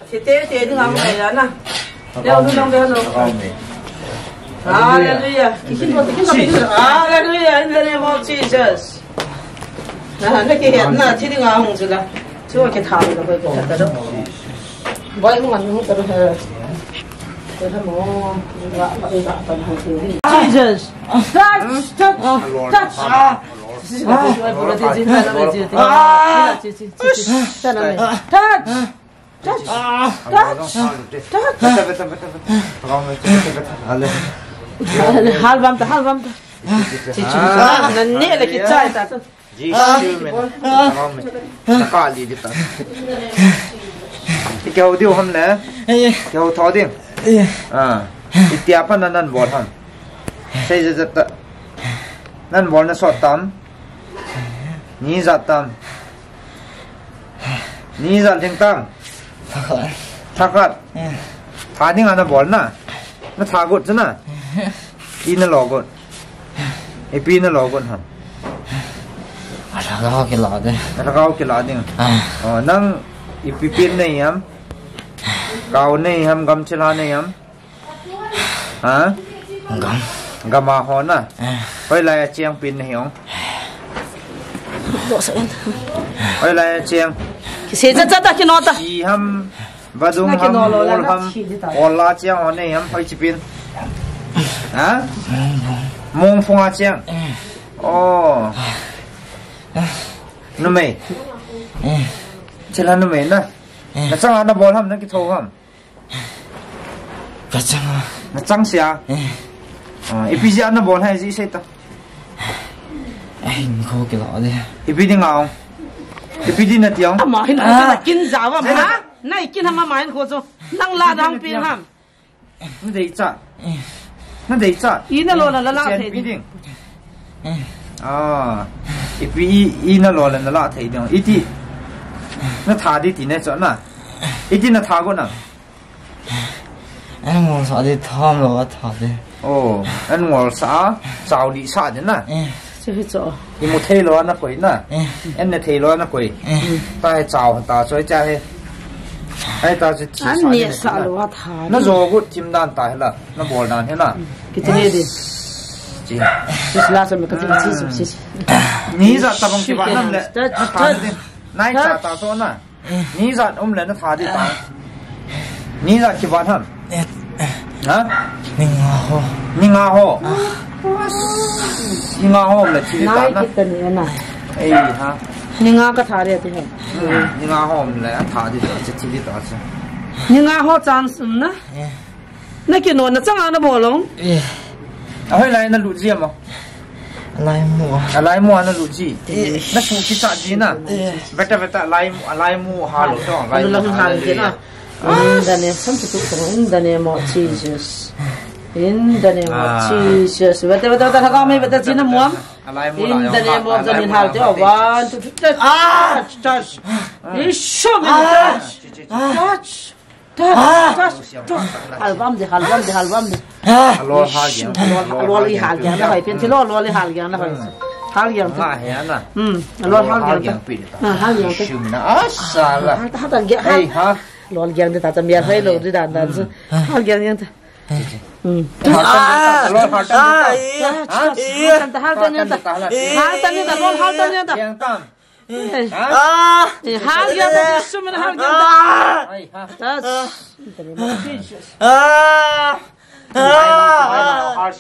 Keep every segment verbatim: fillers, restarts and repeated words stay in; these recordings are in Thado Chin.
Te, te, te, ding ang mai na. Leo, ding ang mai na. Hallelujah. Kikin mo, kikin mo, kikin mo. Hallelujah, in the name of Jesus. Na, na, ki, na, ti ding ang hung sila. Chu ki tha na ko ko ta do. Boy, hung an, hung ta do. Jesus. Touch, touch, touch. Touch. Touch. Touch. Touch. Touch. Hal bam ta, hal bam ta. Chi, chi, chi. Ah, na ne le ki chai ta. Jesu min. Ka li di ta. Ti keu diu ham le. Keu tho ding. Ah. Itia pa nan nan bol ham. Sei je je ta. Nan bol na sot tam. Ni ijat tam. Ni ijat ding tam. Thakhat. Thakhat. Eh. Tha ding ana bol na. Na tha got chu na. Ipi na lo got. Ipi na lo got ham. Alhagao kila ding. Alhagao kila ding. Ah. Oh, nang ipi pen nei ham. Kau nei ham, gamchela nei ham. Ha? Gam. Gam a ho na. Eh. Hoilai a cheng pen na hi ong. Hoilai a cheng. Kise cha cha ta kino ta. Chi ham, vadung ham, ol ham. Ol a cheng ho nei ham, hoi chi pen. Ha? Mongphung a cheng. Eh. Oh. Numei. Eh. Chela numei na. Eh. Na chang a na bol ham, na kitho ham. Ka chang a. Na chang sia. Eh. Ah, ipi jeh a na bol ham ji sei ta. Ai, ni kho kila de. Ipi ding a ong. Ipi ding na ti ong. Ama hin na kin ja va ma. Na ikin ham ama hin kho chu. Nang la dang pi ham. Na dei cha. Na dei cha. I na lo la la la thei ding. Ah, ipi i, i na lo la na la thei ding. Iti. Na tha di ti ne cha na. Iti na tha go na. An ngol sa di tham lo a tha di. Oh, an ngol sa, chau di sa di na. Eh. Chu hi chu. I mu thei lo na koi na. Eh. An ne thei lo na koi. Eh. Ta he chau ta choi cha he. Ai ta chu chi sa di na. An ne sa lo a tha di. Na jo gu thim dan ta he la. Na bol dan he na. Ki ti ne di. Chi. Chi la sa me ka ti chi su chi. Ni ijat ta bang ki ba nam le. Touch, touch. Nai cha ta so na. Ni ijat um le na tha di ta. Ni ijat kivat ham. Eh. Ha? Ni nga ho. Ni nga ho. Ah. Ni nga ho um le thi di ta na. Nai kit ta ni na. Ei ha. Ni nga ka tha di ti ham. Hmm, ni nga ho um le tha di ta, chi thi di ta chi. Ni nga ho chance um na. Eh. Na kino na chang a na bol ong. Eh. A hoilai na lut ji mo. Alai mu a. Alai mu a na lut ji. Eh. Na su ki cha ji na. Eh. Veta, veta, alai mu, alai mu ha lo to, alai mu ha lo to. In the name, some people say, in the name of Jesus. In the name of Jesus. Veta, veta, veta, thaka me veta ji na muam. Alai mu la. In the name of the Lord, hal te. One, two, three, touch, touch, touch. Yeshu, touch, touch. Touch, touch, touch. Halvam de, halvam de, halvam de. Alol hal giang. Alol, alol i hal giang na hoi pen ti lo, alol i hal giang na hoi. Hal giang. Nga he na. Hmm, alol hal giang pi. Ah, hal giang. Shum na asala. Hal ta, hal ta giang. Ei ha. Alol giang de ta ta mial hoi lo di dan dan su. Hal giang giang ta. Hmm. Alol hal ta. Hal ta ni ta. Hal ta ni ta, alol hal ta ni ta. Giang tam. Eh. Ah. Eh, hal giang ta, Yesu min hal giang ta. Ai, ha. Tas. Ah. Ah.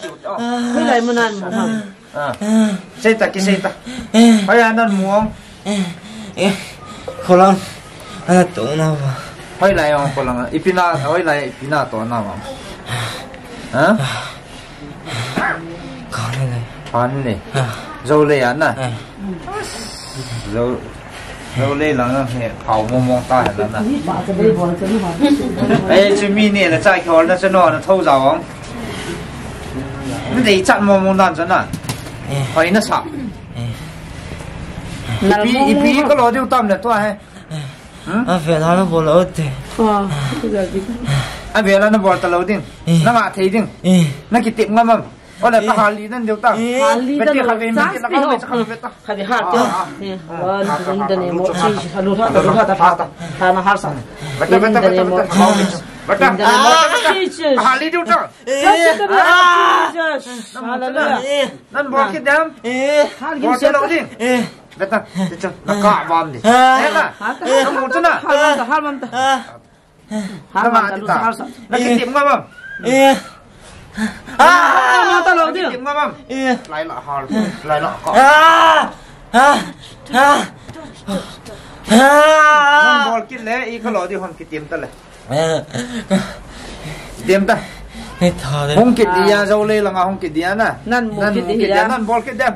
Hoilai mu nan mu ham. Ah. Sei ta, ki sei ta. Hoi a nan mu ong. Eh. Kholang. Ana to na ba. Hoilai ong kholang. Ipi na, hoilai ipi na to na ba. Ha? Khan le. Khan le. Ah. Zo le ya na. Eh. Zo, zo le lang na he, phao mong mong ta he la na. Eh, chu mi ni le chai khol na chu no na tho za ong. Ni dei chat mong mong dan chu na. Eh. Hoi na sa. Eh. Ipi, ipi ka lo diu tam le to he. Hmm? A vela na bol lo te. Ah, a vela na bol ta lo ding. Eh. Na nga thei ding. Eh. Na kitip ngam am. Ole, ta hal li nan diu ta. Hal li ta. Bete lo. Khat ve, bete la, khat ve, khat ve ta. Khat ve hal ta. Ah, ah. Eh, ah, one, ah, two, ah, in the name of Jesus. Lu tha, lu tha, lu tha, ta, ta, ta. Ta na hal sa. Bete, bete, bete, bete. In the name of Jesus. Hal li diu ta. Touch the blood of Jesus. Hallelujah. Nan bol kit dem. Hal li diu ta. Bete, bete, na ka bam di. Eh, na. Hal ta. Nan bol ta na. Hal ta, hal ta. Hal man ta, lu sa, hal sa. Na kitim nga bam. Eh. Ah, na ta lo di. Kitim nga bam. Eh. Lai la hal. Lai la ka. Ah. Ah. Ah. Nan bol kit le, i ka lo di hon kitim ta le. Eh. Kitim ta. Eh, tha le. Hung kit dia, jo le la nga hung kit dia na. Nan mu kit dia, nan bol kit dia.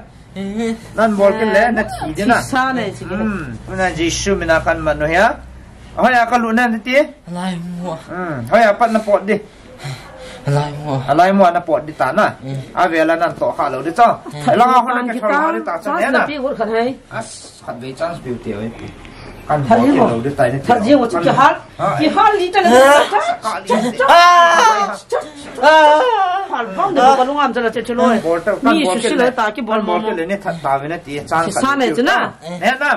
Nan bol kit le, na thi di na. Thi sa ne, thi di na. Hmm, tuna Jesu mina kan man u hia. Hoiya ka lut na ti. Alai mo. Hmm, hoiya pat na pot di. Alai mo. Alai mo na pot di ta na. Hmm. Avela nan to kha lo di cho. Hmm. Langa hon na ke thol ha di ta cho ne na. Chance na pi gur khan hai. As, khat ve chance pi u ti oi. Kan bol kit lo di ta ne ti. Tha ji mo chu ki hal. Ki hal li ta le. Ah! Hal bang de ko lungam jala che che lo. Bol ta, kan bol kit le. Mi su si lo ta ki bol mo. Bol kit le ni that ta ve na ti chance. Sa ne chu na. Ne na.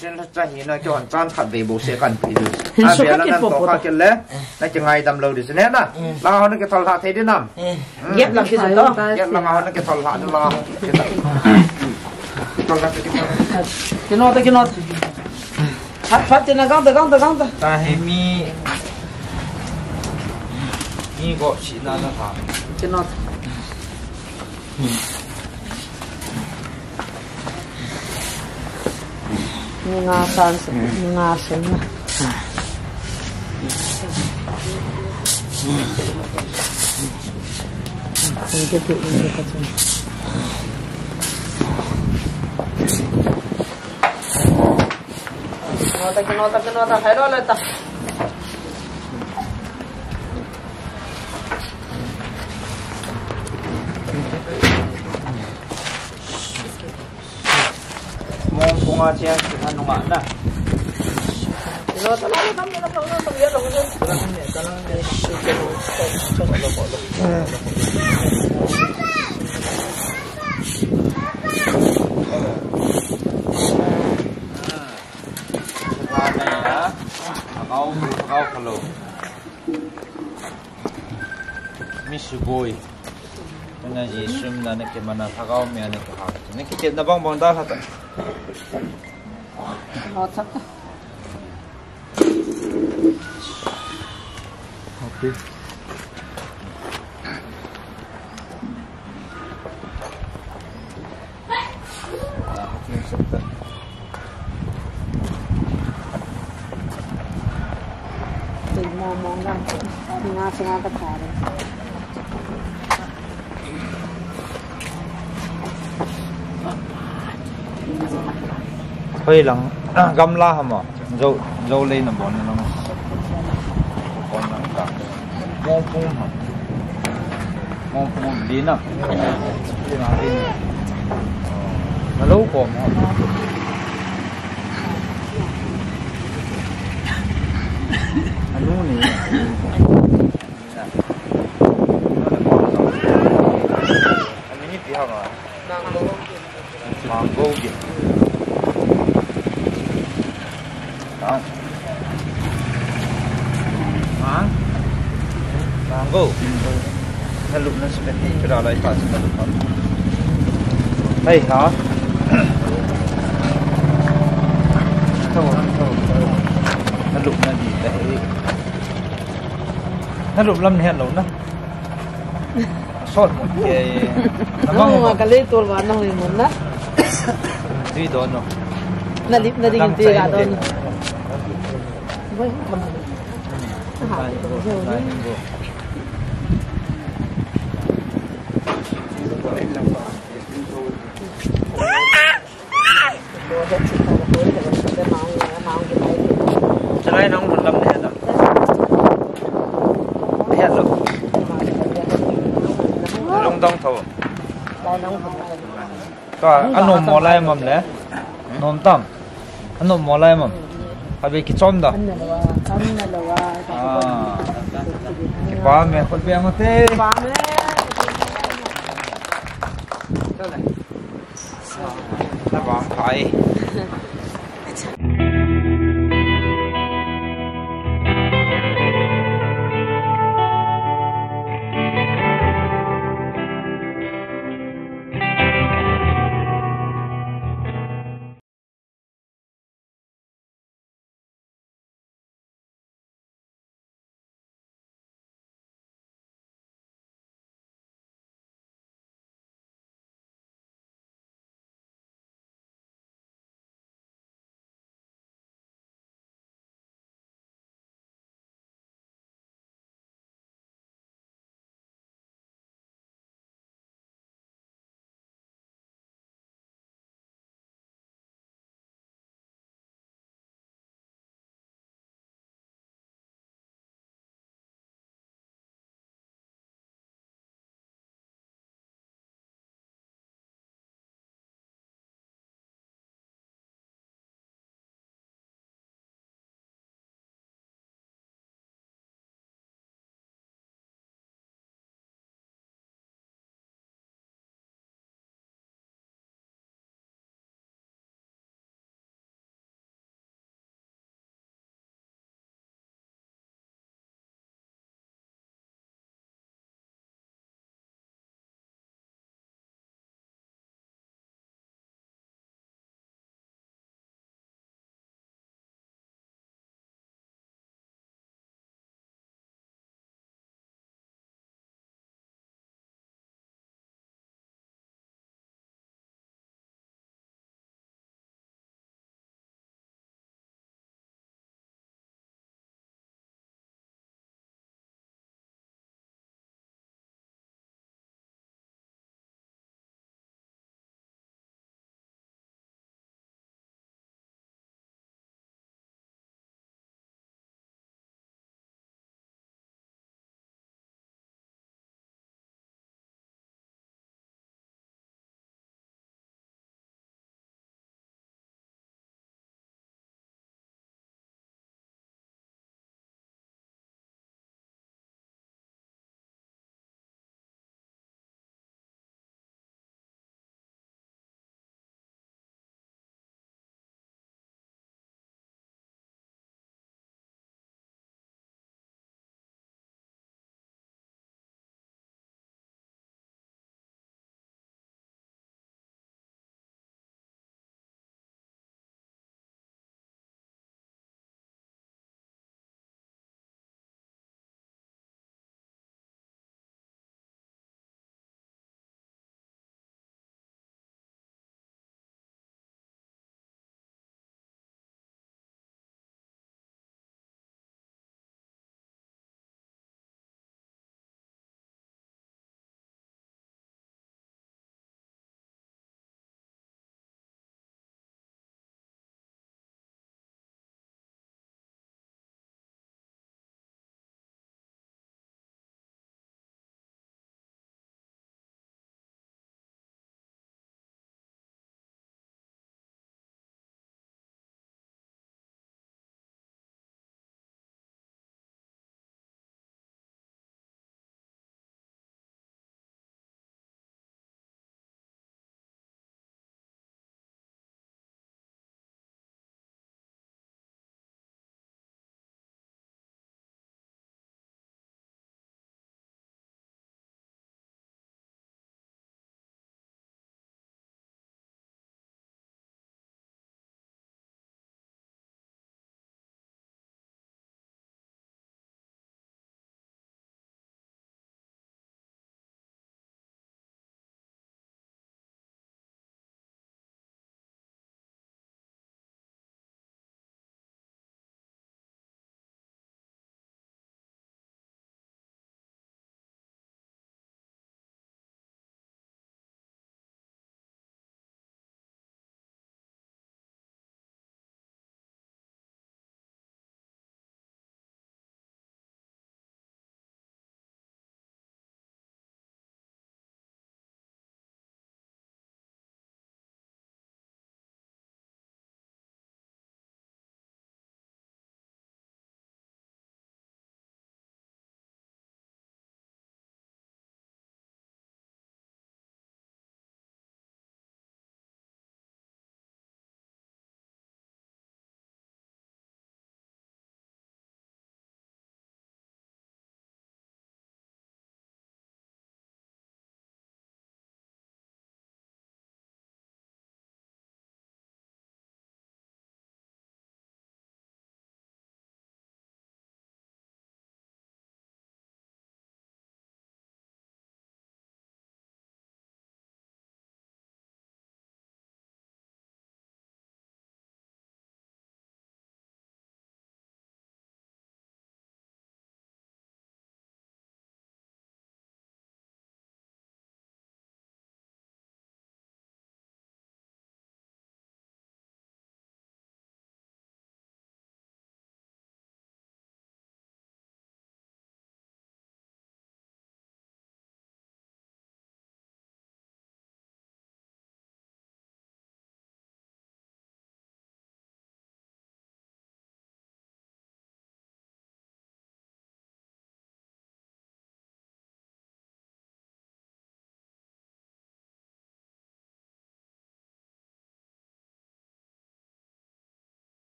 Chen la cha hi na ki hon chance khat ve bo se kan pi du. Hin su khat ki po po ta. Khat le. Na ki ngaidam lo di se ne na. La hon ki thol ha thei di nam. Gap lang ki sa to. Gap lang hon ki thol ha di la. Ki thol ha ki thol. Ki no ta ki no ta. Phat, phat, tina gang ta, gang ta, gang ta. Ta he mi, mi go si na na ta. Tina. Ni nga san, ni nga san na. Ni ke tu, ni ke tu. Nota, nota, nota, hai lo le ta. Mong punga chia, nunga na. Nota, nota, nota, nota, nota, nota. Thagau, thagau kalo. Mi suboi. Tuna Jesu mina na ke mana thagau mi ana ke ha. Na ke na bang bang da ha ta. Lo chak ta. Okay. Hoi lang, gamla ham a, jo, jo lei na bon na lang. Bon na ka. Mong pung ham. Mong pung di na. Di na di na. Na lo ko mo. Anu ni. Ani ni pi ham a. Mango. Mango gin. Mang. Mang. Mango. Na lup na sipet ni kira lai pa sipet lup. Hei ha. Tho, tho, tho. Na lup na di le. Na lup lam ni hen lo na. Sot mo ke. Nang mo ka le tol ba nang le mo na. Di do no. Na lip na ding ti ga do no. Boy, come on. Chalai nang run lam ne lam. Hello. Lungdong tho. Tua, anom mo lai mam le. Nom tam. Anom mo lai mam. Abi kichom da. Ah. Kipa me, khut be mo te. Kipa me. Navang phai.